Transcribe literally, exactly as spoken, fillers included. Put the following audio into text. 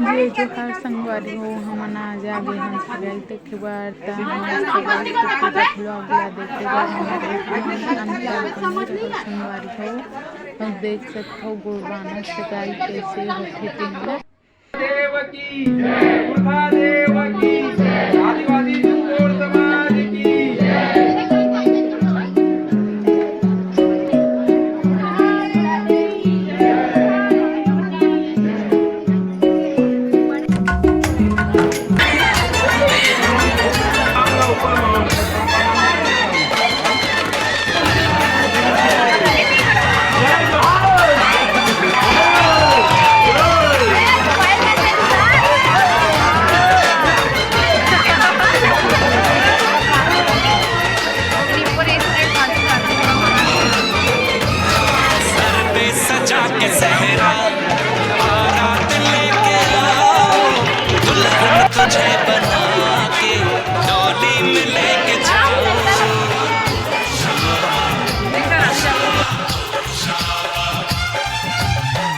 जय जोहार संगवारी हो, हमन आज आ गे हन सगाई देखे बर। त हमन सगाई के पूरा vlog ला देखे बर हमर अंत तक बने रहो संगवारी हो। अउ देख सकथव गुरबाना सगाई कइसे होथे तेन ला।